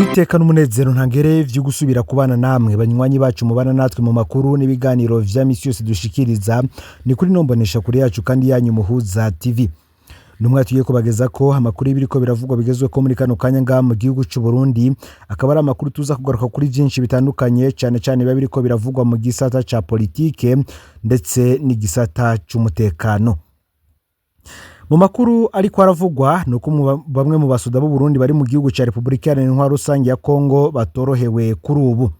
Niteka n'umunezero ntangere vyo gusubira kubana namwe, banywanyi bacu mubana natwe mu makuru n'ibiganiro vya misi yose dushikiriza. Ni kuri nombonesha kuri yacu kandi yanyu Muhuza TV. Numwe tugiye kubageza ko amakuru y'ibiriko biravugwa bigezwe ko muri kano kanya ngaha mu gihugu c'u Burundi, akaba ari amakuru tuza kugaruka kuri vyinshi bitandukanye, cane cane biba biriko biravugwa mu gisata ca politike ndetse n'igisata c'umutekano. Mu makuru ariko aravugwa ni uko bamwe mu basoda b'u Burundi bari mu gihugu ca Repubulika Iharanira Intwaro Rusange ya Kongo batorohewe kuri ubu,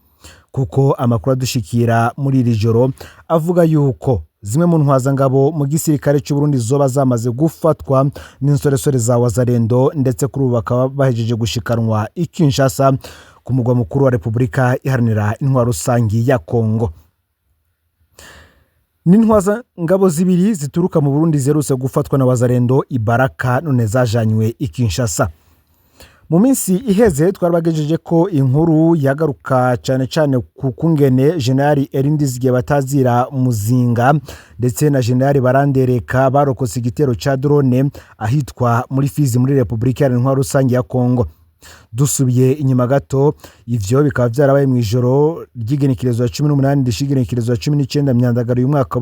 kuko amakuru adushikira muri iri joro avuga yuko zimwe mu ntwazangabo mu gisirikare cy'u Burundi zoba zamaze gufatwa n'insoresore za Wazalendo, ndetse kuri ubu bakaba bahejeje gushikanwa i Kinshasa, ku mugwa mukuru wa Repubulika Iharanira Intwaro Rusange ya Kongo. N'intwazangabo zibiri zituruka mu Burundi ziherutse gufatwa na Wazalendo i Baraka, none zajanywe i Kinshasa. Mu minsi iheze twarabagejeje ko inkuru yagaruka cyane cyane ku kungene Generali Erindizige Batazira Muzinga ndetse na Generali Barandereka barokotse igitero ca drone ahitwa muri Fizi, muri Repubulika Iharanira Intwaro Rusange ya Kongo. Dusubiye inyuma gato, ivyo bikaba vyarabaye mu ijoro ry'igenekerezo ya 18 rishira igenekerezo ya 19 Myandagaro y'umwaka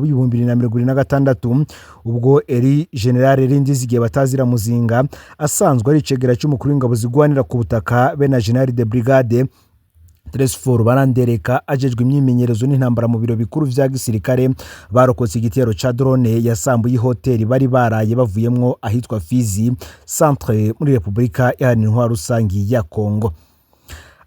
w'2026, ubwo eri General Erindizigiye Batazira Muzinga, asanzwe ari icegera c'umukuru w'ingabo zigwanira ku butaka, be na General de Brigade Tresfor Barandereka, ajejwe imyimenyerezo n'intambara mu biro bikuru vya gisirikare, barokotse igitero ca drone yasambuye ihoteli bari baraye bavuyemwo ahitwa Fizi Centre, muri Repubulika Iharanira Intwaro Rusangi ya Kongo.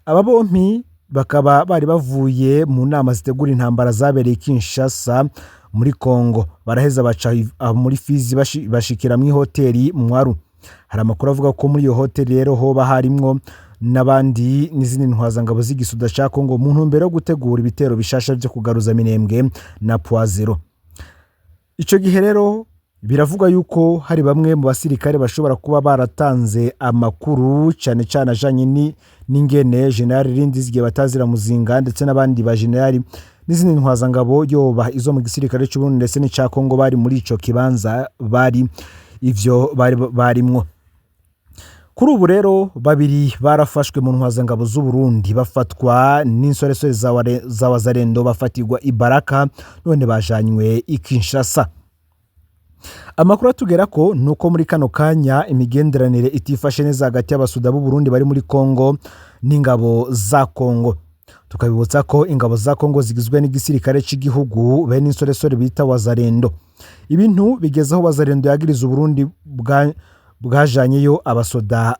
Aba bompi bakaba bari bavuye mu nama zitegura intambara zabereye Kinshasa muri Kongo, baraheza baca muri Fizi bashikira mu ihoteli Mwaru. Hari amakuru avuga ko muri iyo hoteli rero hoba harimwo n'abandi n'izindi ntwazangabo z'igisoda ca Kongo, mu ntumbero yo gutegura ibitero bishasha vyo kugaruza Minembwe na Poizero. Ico gihe rero biravugwa yuko hari bamwe mu basirikare bashobora kuba baratanze amakuru, cane cane ajanye n'ingene General Rindizige Batazira Muzinga ndetse n'abandi ba generali n'izindi ntwazangabo, yoba izo mu gisirikare c'u Burundi ndetse n'ica Kongo, bari muri ico kibanza bari ivyo bari barimwo. Kuri ubu rero babiri barafashwe mu ntwazangabo z'u Burundi, bafatwa n'insoresore za Wazalendo, bafatirwa i Baraka, none bajanywe i Kinshasa. Amakuru atugera ko nuko muri kano kanya imigenderanire itifashe neza hagati y'abasoda b'u Burundi bari muri Kongo n'ingabo za Kongo. Tukabibutsa ko ingabo za Kongo zigizwe n'igisirikare cy'igihugu bene insoresore bita Wazalendo. Ibintu bigeze aho Wazalendo yagiriza Uburundi bwajanyeyo abasoda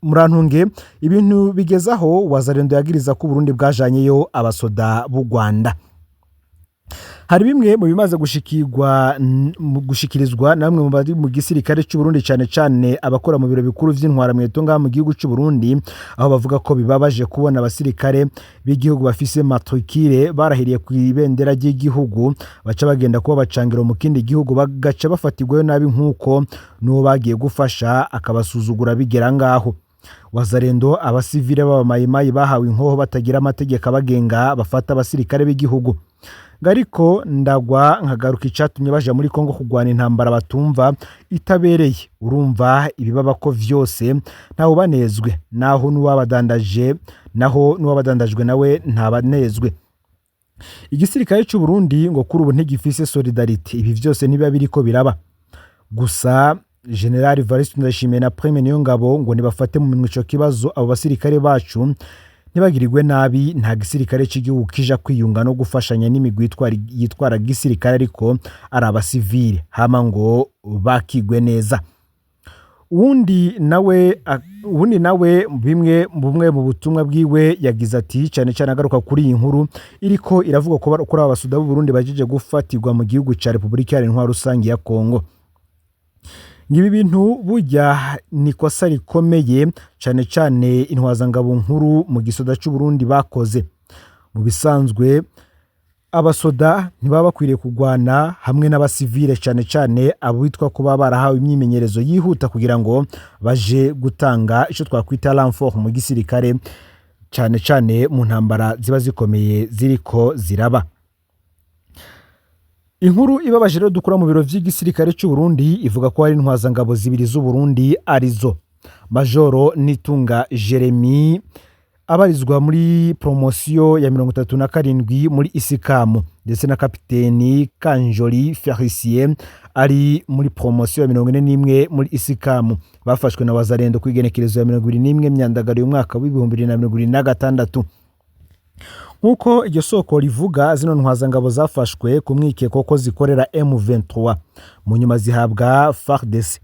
murantunge. Ibintu bigeze aho Wazalendo yagiriza ko Uburundi bwajanyeyo abasoda b'u Rwanda. Hari bimwe mu bimaze gushikirwa gushikirizwa na bamwe mu bari mu gisirikare cy'u Burundi, cane cane abakora mu biro bikuru vy'intwaramweto ngaha mu gihugu cy'u Burundi, aho bavuga ko bibabaje kubona abasirikare b'igihugu bafise matricule, barahiriye ku ibendera ry'igihugu, baca bagenda kuba bacangira mu kindi gihugu, bagaca bafatirwayo nabi, nk'uko n'uwo bagiye gufasha akabasuzugura bigera ngaho. Wazalendo, abasivile b'abamayimayi bahawe inkoho batagira amategeko abagenga, bafata abasirikare b'igihugu. Ariko ndagwa nkagaruka icatumye baja muri Kongo kugwana intambara batumva itabereye. Urumva ibibaba ko vyose ntawe ubanezwe, naho n'uwabadandaje, naho n'uwabadandajwe nawe ntabanezwe. Igisirikare c'u Burundi ngo kuri ubu ntigifise solidarité. Ibi vyose ntibiba biriko biraba gusa. General Evariste Ndayishimiye na Prime Niyongabo ngo nibafate mu minwe ico kibazo, abo basirikare bacu ntibagirirwe nabi. Nta gisirikare cy'igihugu kija kwiyunga no gufashanya n'imigwi yitwara gisirikare ariko ari abasivile, hama ngo bakigwe neza. Uwundi nawe bimwe bumwe mu butumwa bwiwe yagize ati, cyane cyane agaruka kuri iyi nkuru iriko iravuga ko kuri aba basoda b'u Burundi bajeje gufatirwa mu gihugu ca Repubulika Iharanira Intwaro Rusange ya Kongo, ibi bintu burya ni ikosa rikomeye cyane cyane intwazangabo nkuru mu gisoda cy'u Burundi bakoze. Mu bisanzwe abasoda ntibaba bakwiriye kurwana hamwe n'abasivile, cyane cyane abitwa kuba barahawe imyimenyerezo yihuta kugira ngo baje gutanga icyo twakwita renfort mu gisirikare, cyane cyane mu ntambara ziba zikomeye ziriko ziraba. Inkuru ibabaje rero dukura mu biro vy'igisirikare cy'u Burundi ivuga ko hari intwazangabo zibiri z'u Burundi, arizo Majoro Nitunga Jeremy abarizwa muri promosiyo ya 37 muri Isikamu, ndetse na kapiteni Kanjori Felicien ari muri promosiyo ya 41 muri Isikamu. Bafashwe na Wazalendo ku igenekerezo ya 21 Myandagaro y'umwaka w'2026. Nk'uko iryo soko rivuga, zino ntwazangabo zafashwe ku mwikeko ko zikorera M23, mu nyuma zihabwa FARDC.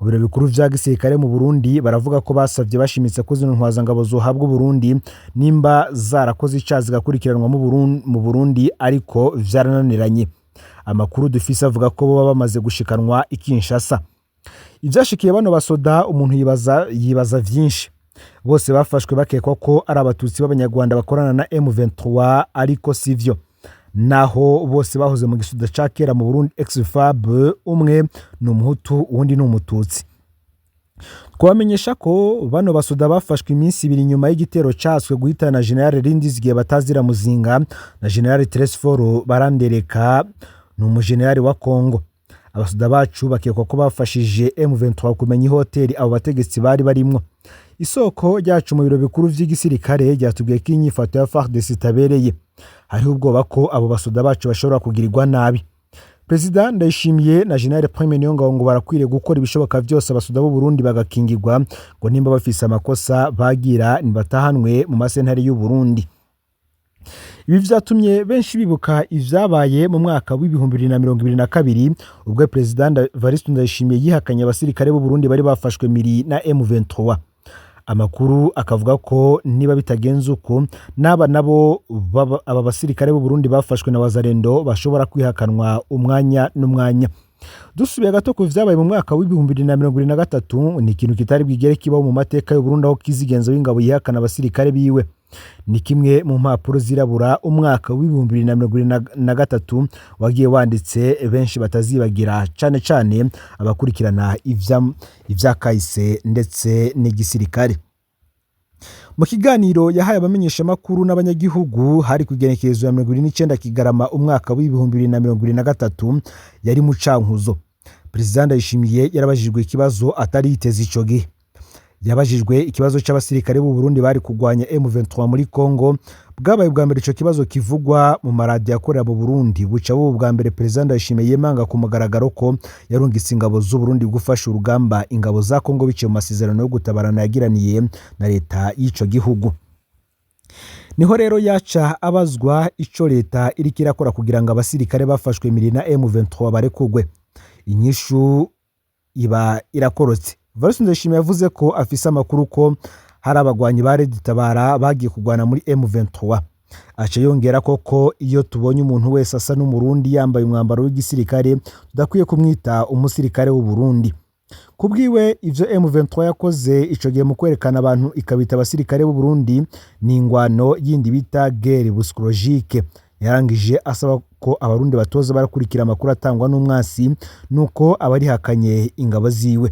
Mu biro bikuru vya gisirikare mu Burundi baravuga ko basavye bashimitse ko zino ntwazangabo zohabwa Burundi nimba zarakoze icaha zigakurikiranwa mu Burundi, ariko vyarananiranye. Amakuru dufise avuga ko boba bamaze gushikanwa i Kinshasa. Ivyashikiye bano basoda umuntu yibaza vyinshi. Bose bafashwe bakekwa ko ari abatutsi b'abanyarwanda bakorana na M23, ariko sivyo. Naho bose bahoze mu gisuda ca kera mu Burundi ex-FAB, umwe ni umuhutu uwundi ni umututsi. Twabamenyesha ko bano basoda bafashwe iminsi ibiri nyuma y'igitero caswe guhitana General Rindizige Batazira Muzinga na General Telesforo Barandereka, ni umujenerali wa Congo. Abasoda bacu bakekwa ko bafashije M23 kumenya ihoteli abo bategetsi bari barimwo. Isoko ryacu mu biro bikuru vy'igisirikare ryatubwiye ko inyifato ya FARDC itabereye. Hariho ubwoba ko abo basoda bacu bashobora kugirirwa nabi. Perezida Ndayishimiye na General Prime Niyongabo ngo barakwiriye gukora ibishoboka vyose abasoda b'u Burundi bagakingirwa, ngo nimba bafise amakosa bagira nibatahanwe mu masentare y'u Burundi. Ibi vyatumye benshi bibuka ivyabaye mu mwaka w'2022 ubwo Perezida Evariste Ndayishimiye yihakanye abasirikare b'u Burundi bari bafashwe miri na M23. Amakuru akavuga ko niba bitagenze uko, n'aba nabo aba basirikare b'u Burundi bafashwe na Wazalendo bashobora kwihakanwa umwanya n'umwanya. Dusubiye gato ku vyabaye mu mwaka w'2023, ni ikintu kitari bwigere kibaho mu mateka y'u Burundi aho Kizigenza w'ingabo yihakana abasirikare biwe. Ni kimwe mu mpapuro zirabura umwaka w'2023 wagiye wanditse benshi batazibagira, cane cane abakurikirana ivya kahise ndetse n'igisirikare. Mu kiganiro yahaye abamenyeshamakuru n'abanyagihugu hari ku igenekerezo ya 29 Kigarama umwaka w'2023 yari mu Cankuzo, Perezida Ndayishimiye yarabajijwe ikibazo atari yiteze ico gihe. Yabajijwe ikibazo c'abasirikare b'u Burundi bari kugwanya M23 muri Congo. Bwabaye ubwa mbere ico kibazo kivugwa mu maradiyo akorera mu Burundi. Buca buba ubwa mbere Perezida Ndayishimiye yemanga ku mugaragaro ko yarungitse ingabo z'u Burundi gufasha urugamba ingabo za Congo biciye mu masezerano yo gutabarana yagiraniye na leta y'ico gihugu. Niho rero yaca abazwa ico leta iriko irakora kugira ngo abasirikare bafashwe miri na M23 barekugwe. Inyishu iba irakorotse. Evariste Ndayishimiye yavuze ko afise amakuru ko hari abagwanyi ba Red-Tabara bagiye kugwana muri M23. Aca yongera ko iyo tubonye umuntu wese asa n'umurundi yambaye umwambaro w'igisirikare tudakwiye kumwita umusirikare w'u Burundi. Kubwiwe, ivyo M23 yakoze ico gihe mu kwerekana abantu ikabita abasirikare b'u Burundi ni ingwano yindi bita guerre psychologique. Yarangije asaba ko abarundi batoza barakurikira amakuru atangwa n'umwasi nuko abarihakanye ingabo ziwe.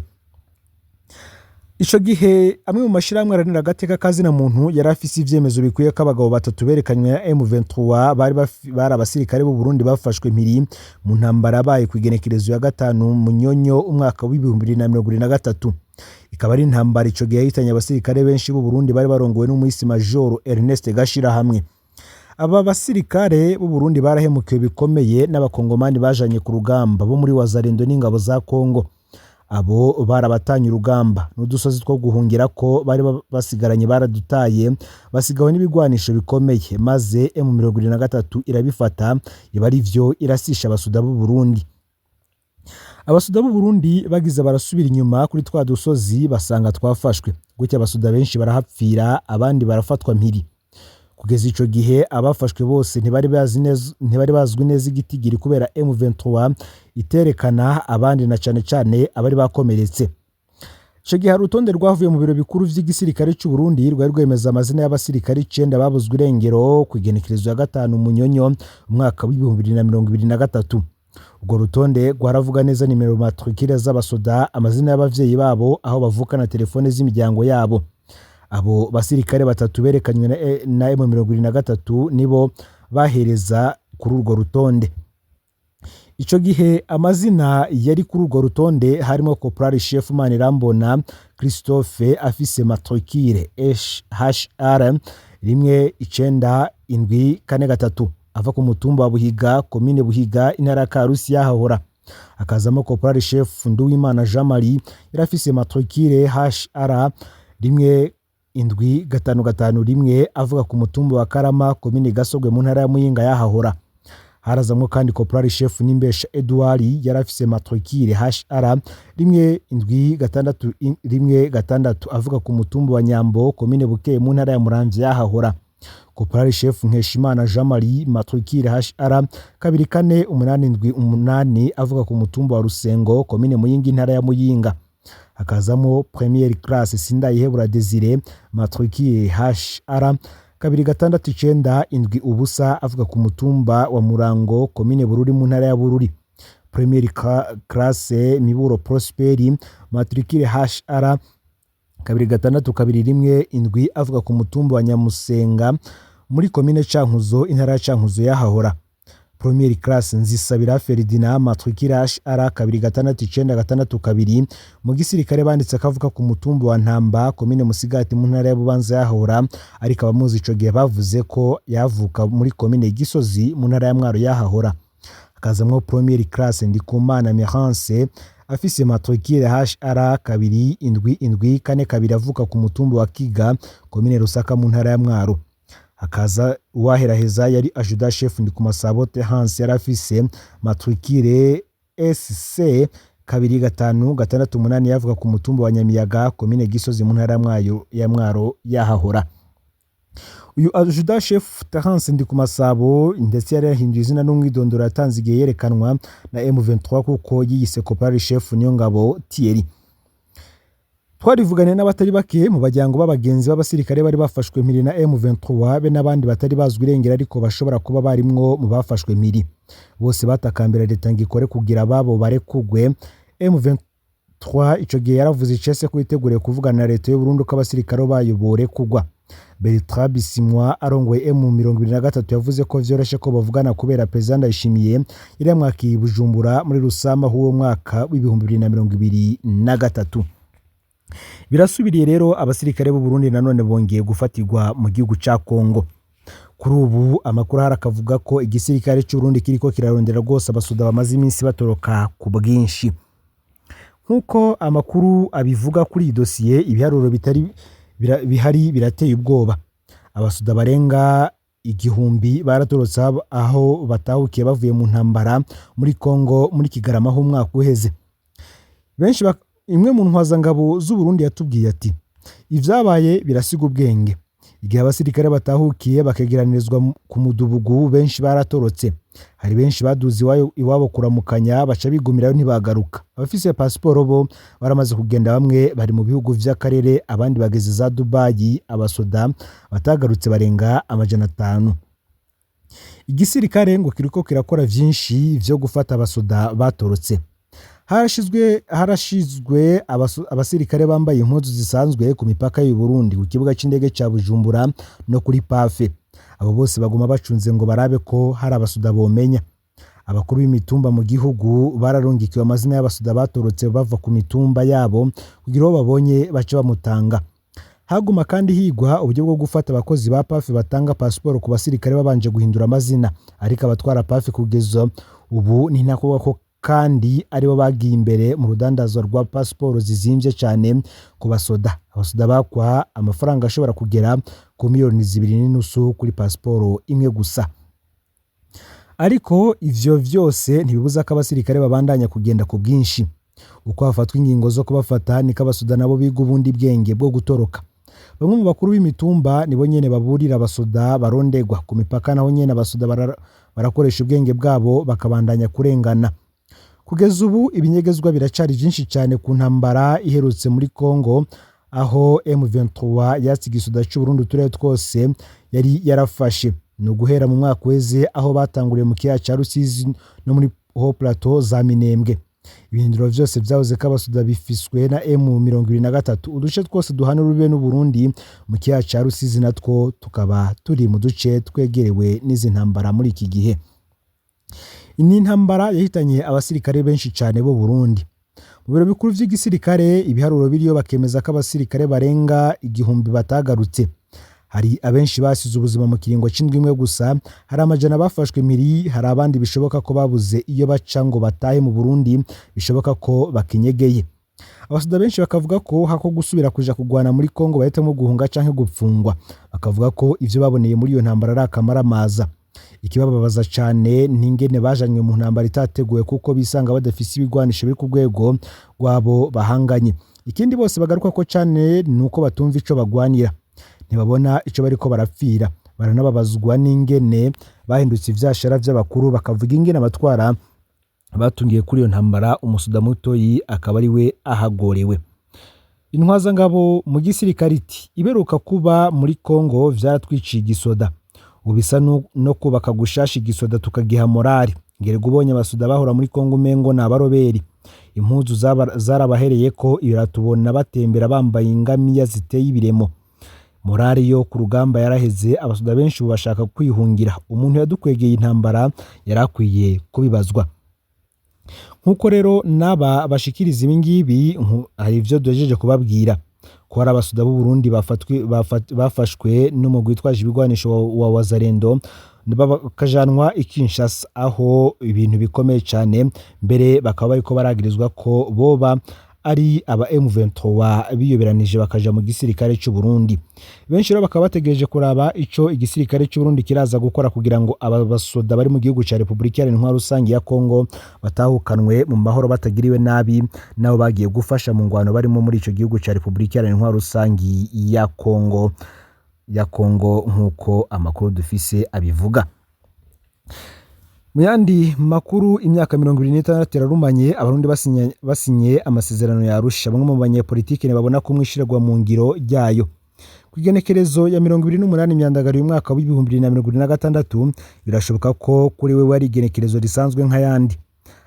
Ico gihe amwe mu mashirahamwe aharanira agateka ka zina muntu yari afise ivyemezo bikwiye ko abagabo batatu berekanywe na M23 bari abasirikare b'u Burundi bafashwe mpiri mu ntambara yabaye ku igenekerezo ya 5 Munyonyo umwaka w'2023. Ikaba ari intambara ico gihe yahitanye abasirikare benshi b'u Burundi bari barongowe n'umuhisi Majoro Ernest Gashirahamwe. Aba basirikare b'u Burundi barahemukiwe bikomeye n'abakongomani bajanye ku rugamba bo muri Wazalendo n'ingabo za Congo. Abo barabatanye urugamba n'udusozi two guhungira ko bari basigaranye baradutaye, basigawe n'ibigwanisho bikomeye, maze M23 irabifata iba ari vyo irasisha abasuda b'u Burundi. Abasuda b'u Burundi bagize barasubira inyuma kuri twa dusozi basanga twafashwe, gutya abasuda benshi barahapfira abandi barafatwa mpiri. Kugeza ico gihe abafashwe bose ntibari bazwi neza igitigiri kubera M23 iterekana abandi na cane cane abari bakomeretse. Ico gihe hari urutonde rwavuye mu biro bikuru vy'igisirikare c'u Burundi rwari rwemeza amazina y'abasirikare 9 babuzwe irengero ku igenekerezo ya 5 Munyonyo umwaka w'2023. Urwo rutonde rwaravuga neza nimero matricule z'abasoda, amazina y'abavyeyi babo, aho bavuka na telefone z'imiryango yabo. Abo basirikare batatu berekanywe na M23 nibo bahereza kuri urwo rutonde. Ico gihe amazina yari kuri urwo rutonde harimo Corporal Chef Manirambona Christophe afise matricule HR 19743 ava ku mutumba wa Buhiga, komine Buhiga, intara ya Karusi yahahora. Hakazamo Corporal Chef Nduwimana Jean Marie yari afise matricule HR 17551 avuga ku mutumba wa Karama, komine Gasogwe, mu ntara ya Muyinga yahahora. Harazamwo kandi Corporal Chef Nimbesha Edouard yari afise matricule HR 17616 avuga ku mutumba wa Nyambo, komine Bukeye, mu ntara ya Muramvya yahahora. Corporal Chef Nkeshimana Jean Marie, matricule HR 24878 avuga ku mutumba wa Rusengo, komine Muyinga, intara ya Muyinga. Hakazamo Première Classe Sindayihebura Desire, matricule HR 26970 avuga ku mutumba wa Murango, komine Bururi, mu ntara ya Bururi. Première Classe Miburo Prosperi, matricule HR 26217 avuga ku mutumba wa Nyamusenga muri komine Cankuzo, intara ya Cankuzo yahahora. Première Classe Nzisabira Ferdinand, matricule HR 26962 mu gisirikare banditse akavuga ku mutumba wa Ntamba, komine Musigati, mu ntara ya Bubanza yahahora, ariko abamuzi ico gihe bavuze ko yavuka muri komine Gisozi mu ntara ya Mwaro yahahora. Hakazamwo Première Classe Ndikumana Merance afise matricule HR 27742 avuka ku mutumba wa Kiga, komine Rusaka, mu ntara ya Mwaro. Hakaza uwaheraheza yari Adjudant Chef Ndikumasabo Terence yari afise matricule SC 2568 yavuga ku mutumba wa Nyamiyaga, komine Gisozi, mu ntara ya Mwaro yahahora. Uyu Adjudant Chef Terence Ndikumasabo ndetse yari yahinduye izina n'umwidondoro yatanze igihe yerekanwa na M23 kuko yiyise Corporal Chef Niyongabo Thierry. Twarivuganye n'abatari bake mu bajyango b'abagenzi b'abasirikare bari bafashwe mpiri na M23 be n'abandi batari bazwi irengero ariko bashobora kuba barimwo mu bafashwe mpiri. Bose batakambira leta ngo ikore kugira ababo barekugwe. M23 ico gihe yaravuze icese ko yiteguriye kuvugana na leta y'u Burundi ko abasirikare bayo borekugwa. Bertrand Bisimwa arongoye M23 yavuze ko vyoroshe ko bavugana kubera President Ndayishimiye yari yamwakiye i Bujumbura muri Rusama h'uwo mwaka w'2023. Birasubiriye rero, abasirikare b'u Burundi nanone bongeye gufatirwa mu gihugu ca Kongo. Kuri ubu amakuru ahari akavuga ko igisirikare c'u Burundi kiriko kirarondera rwose abasoda bamaze iminsi batoroka ku bwinshi. Nk'uko amakuru abivuga kuri iyi dosiye, ibiharuro bitari bihari birateye ubwoba. Abasoda barenga 1000 baratorotse aho batahukiye bavuye mu ntambara muri Kongo muri Kigarama h'umwaka uheze. Benshi imwe mu ntwazangabo z'u Burundi yatubwiye ati: "Ivyabaye birasiga ubwenge. Igihe abasirikare batahukiye bakegeranirizwa ku mudugudu, benshi baratorotse. Hari benshi baduze iwabo kuramukanya baca bigumirayo ntibagaruka. Abafise pasiporo bo baramaze kugenda, bamwe bari mu bihugu vy'akarere, abandi bageze za Dubayi. Abasoda batagarutse barenga 500." Igisirikare ngo kiriko kirakora vyinshi vyo gufata abasoda batorotse. Harashizwe abasirikare bambaye impuzu zisanzwe ku mipaka y'u Burundi, ku kibuga c'indege ca Bujumbura no kuri Pafe. Abo bose baguma bacunze ngo barabe ko hari abasoda bomenya. Abakuru b'imitumba mu gihugu bararungikiwe amazina y'abasoda batorotse bava ku mitumba yabo kugira uwo babonye bace bamutanga. Haguma kandi higwa uburyo bwo gufata abakozi ba Pafe batanga pasiporo ku basirikare babanje guhindura amazina, ariko abatwara Pafe kugeza ubu ni ntakuvuga ko kandi aribo bagiye imbere mu rudandazwa rwa pasiporo zizimvye cane ku basoda. Abasoda bakwa amafaranga ashobora kugera ku miliyoni 2.5 kuri pasiporo imwe gusa. Ariko ivyo vyose ntibibuza ko abasirikare babandanya kugenda ku bwinshi. Uko hafatwa ingingo zo kubafata niko abasoda nabo biga ubundi bwenge bwo gutoroka. Bamwe mu bakuru b'imitumba nibo nyene baburira abasoda barondegwa. Ku mipaka naho nyene abasoda barakoresha ubwenge bwabo bakabandanya kurengana. Kugeza ubu ibinyegezwa biracari vyinshi cane ku ntambara iherutse muri Congo, aho M23 yatse igisoda c'u Burundi uturere twose yari yarafashe. Ni uguhera mu mwaka uheze aho batanguriye mu kiyaga ca Rusizi no muri Haut Plateau za Minembwe. Ibirindiro vyose vyahoze ko abasoda bifiswe na M23. Uduce twose duhana urubibe n'u Burundi mu kiyaga ca Rusizi natwo tukaba turi mu duce twegerewe n'izi ntambara muri iki gihe. Ni intambara yahitanye abasirikare benshi cane b'u Burundi. Mu biro bikuru vy'igisirikare ibiharuro biriyo bakemeza ko abasirikare barenga 1000 batagarutse. Hari abenshi basize ubuzima mu kiringo c'indwi imwe gusa, hari amajana bafashwe impiri, hari abandi bishoboka ko babuze iyo baca ngo batahe mu Burundi, bishoboka ko bakinyegeye. Abasoda benshi bakavuga ko hako gusubira kuja kugwana muri Kongo bahitamwo guhunga canke gupfungwa. Bakavuga ko ivyo baboneye muri iyo ntambara ari akamaramaza. Ikibababaza cane ni ingene bajanywe mu ntambara itateguwe kuko bisanga badafise ibigwanisho biri ku rwego rw'abo bahanganye. Ikindi bose bagaruka ko cane ni uko batumva ico bagwanira, ntibabona ico bariko barapfira. Baranababazwa n'ingene bahindutse ivyashara vy'abakuru, bakavuga ingene abatwara batungiye kuri iyo ntambara, umusoda mutoyi akaba ari we ahagorewe. Intwazangabo mu gisirikare iti iberuka kuba muri Kongo vyaratwiciye igisoda, ubu bisa no kubaka gushasha igisoda tukagiha morali. Ngerega ubonye abasoda bahora muri Kongo umengo ni abaroberi, impuzu zarabahereyeko iratubona batembera bambaye ingamiya ziteye ibiremo. Morale yo ku rugamba yaraheze, abasoda benshi ubu bashaka kwihungira. Umuntu yadukwegeye intambara yari akwiye kubibazwa. Nkuko rero n'aba bashikiriza ibi ngibi, hari ivyo duhejeje kubabwira ko hari abasoda b'u Burundi bafashwe n'umugwi witwaje ibigwanisho wa Wazalendo bakajanwa i Kinshasa, aho ibintu bikomeye cane, mbere bakaba bariko baragirizwa ko boba ari aba M23 biyoberanije bakaja mu gisirikare c'u Burundi. Benshi rero bakaba bategereje kuraba ico igisirikare c'u Burundi kiraza gukora kugira ngo aba basoda bari mu gihugu ca Republika Iharanira Intwaro Rusangi ya Kongo batahukanwe mu mahoro batagiriwe nabi nabo bagiye gufasha mu ngwano barimo muri ico gihugu ca Republika Iharanira Intwaro Rusangi ya Kongo nkuko amakuru dufise abivuga. Mu yandi makuru, imyaka 26 irarumanye abarundi basinye amasezerano ya Arusha. Bamwe mu banyepolitike ntibabona ko umwishirwa mu ngiro ryayo. Ku igenekerezo ya 28 Myandagaro y'umwaka w'ibihumbi bibiri na mirongo ibiri na gatandatu, birashoboka ko kuri we wari igenekerezo risanzwe nk'ayandi,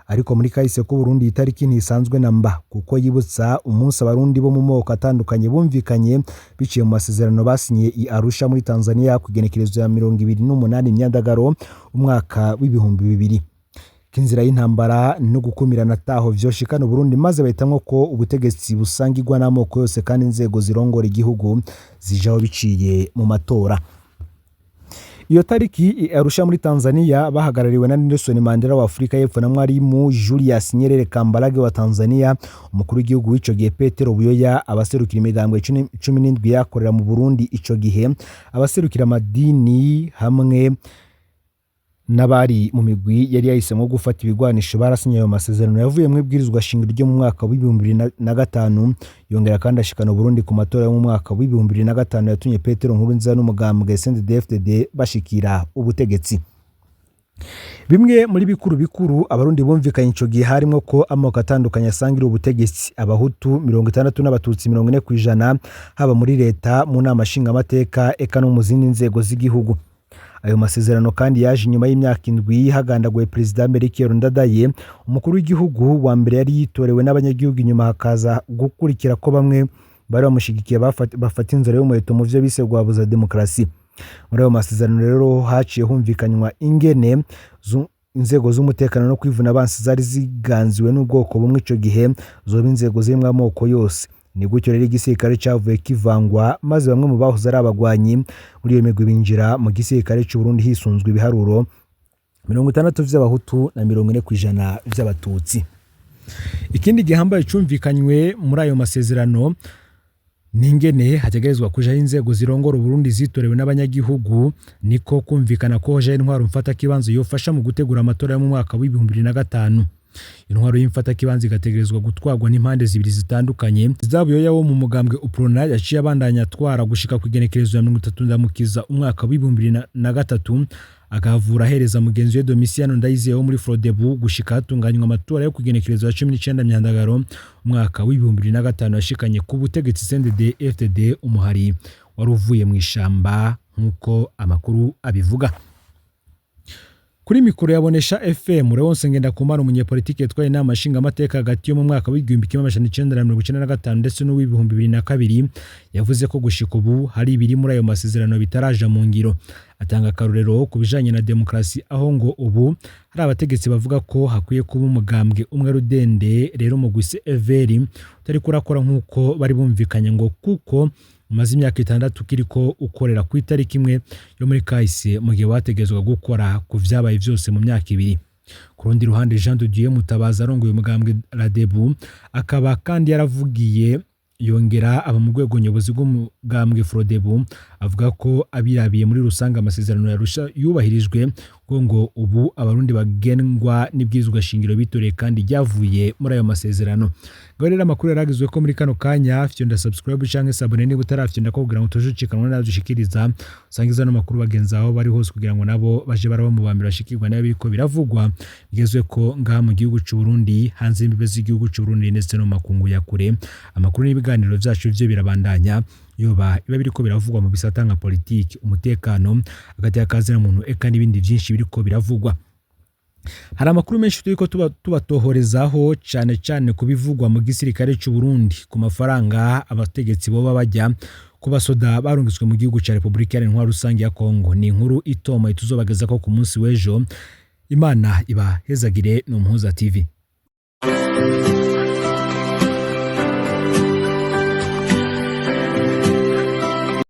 ariko muri kahise k'u Burundi itariki ntisanzwe na mba, kuko yibutsa umunsi abarundi bo mu moko atandukanye bumvikanye biciye mu masezerano basinye i Arusha muri Tanzania ku igenekerezo ya 28 Myandagaro umwaka w'2000. K'inzira y'intambara no gukumirana taho vyoshikana Burundi, maze bahitamwo ko ubutegetsi busangirwa n'amoko yose kandi inzego zirongora igihugu zijaho biciye mu matora. Iyo tariki i Arusha muri Tanzania bahagarariwe na Nelson Mandela wa Afrika y'Epfo na Mwalimu Julius Nyerere Kambarage wa Tanzania, umukuru w'igihugu w'ico gihe Petero Buyoya, abaserukira imigambwe 17 yakorera mu Burundi ico gihe, abaserukira amadini hamwe n'abari mu migwi yari yahisemwo gufata ibigwanisho barasinye ayo masezerano yavuye mu ibwirizwa shingiro ryo mu mwaka w'ibihumbi bibiri na gatanu, yongera kandi ashikana Burundi ku matora yo mu mwaka w'2005 yatumye Petero Nkurunziza n'umugambwe CNDD-FDD bashikira ubutegetsi. Bimwe muri bikuru bikuru abarundi bumvikanye ico gihe harimwo ko amoko atandukanye asangira ubutegetsi, abahutu 60 n'abatutsi 40%, haba muri leta, mu nama nshingamateka eka no mu zindi nzego z'igihugu. Ayo masezerano kandi yaje inyuma y'imyaka 7 hagandaguwe Perezida Melchior Ndadaye, umukuru w'igihugu wa mbere yari yitorewe n'abanyagihugu, inyuma hakaza gukurikira ko bamwe bari bamushigikiye bafata inzira y'umuheto mu vyo bise guhabuza demokarasi. Muri ayo masezerano rero haciye humvikanywa ingene inzego z'umutekano no kwivuna abansi zari ziganziwe n'ubwoko bumwe ico gihe zoba inzego zirimwo amoko yose. Ni gutyo rero igisirikare cavuye kivangwa, maze bamwe mu bahoze ari abagwanyi muri iyo migwi binjira mu gisirikare c'u Burundi hisunzwe ibiharuro 60 vy'abahutu na 40% vy'abatutsi. Ikindi gihambaye cumvikanywe muri ayo masezerano n'ingene hategerezwa kujaho inzego zirongora Uburundi zitorewe n'abanyagihugu, niko kumvikana ko hojaho intwaro mfatakibanza yofasha mu gutegura amatora yo mu mwaka w'2005. Intwaro y'imfatakibanza igategerezwa gutwarwa n'impande zibiri zitandukanye. Zabuyoya wo mu mugambwe Uprona yaciye abandanya atwara gushika ku igenekerezo ya 30 Ndamukiza umwaka w'2003, akahavura ahereza mugenzi we Domitiano Ndayizeye wo muri Frodebu gushika hatunganywa amatora yo ku igenekerezo ya 19 Myandagaro umwaka w'2005 yashikanye ku butegetsi CNDD FDD, umuhari wari uvuye mu ishamba nk'uko amakuru abivuga. Kuri mikoro yabonesha FM, Leonce Ngendakumana, umunyepolitike yatwaye inama nshingamateka hagati yo mu mwaka w'1995 ndetse n'uw'ibihumbi bibiri na kabiri, yavuze ko gushika ubu hari ibiri muri ayo masezerano bitaraja mu ngiro. Atanga akarorero ku bijanye na demokarasi, aho ngo ubu hari abategetsi bavuga ko hakwiye kuba umugambwe umwe rudende. Rero umugwi CVR utariko urakora nk'uko bari bumvikanye, ngo kuko umaze imyaka 6 ukiriko ukorera ku itariki imwe yo muri kahise, mu gihe wategerezwa gukora ku vyabaye vyose mu myaka 2. Ku rundi ruhande, Jean de Dieu Mutabazi arongoye umugambwe Radebu, akaba kandi yaravugiye yongera aba mu rwego nyobozi rw'umugambwe Frodebu, avuga ko abirabiye muri rusange amasezerano yarusha yubahirijwe, ko ngo ubu abarundi bagengwa n'ibwirizwa shingiro bitoreye kandi ryavuye muri ayo masezerano. Ngaho rero amakuru yaragizwe ko muri kano kanya, fyonda subscribe canke s'abonner niba utarafyonda ko, kugira ngo tujucikanwa nadushikiriza. Usangiza no makuru bagenzi aho bari hose, kugira ngo nabo baje baraba mu bambere bashikirwa nayo biriko biravugwa bigezwe ko ngaha mu gihugu c'u Burundi, hanze y'imbibe z'igihugu c'u Burundi, ndetse no mu makungu ya kure. Amakuru n'ibiganiro vyacu vyo birabandanya, yoba iba biriko biravugwa mu bisata nka politiki, umutekano, hagati y'akazina muntu, eka n'ibindi vyinshi biriko biravugwa. Hari amakuru menshi turiko tubatohorezaho, cane cane ku bivugwa mu gisirikare c'u Burundi, ku mafaranga abategetsi boba bajya ku basoda barungitswe mu gihugu ca Repubulika Iharanira Intwaro Rusange ya Kongo. Ni inkuru itomoye tuzobagezako ku munsi w'ejo. Imana ibahezagire. Ni Umuhuza TV.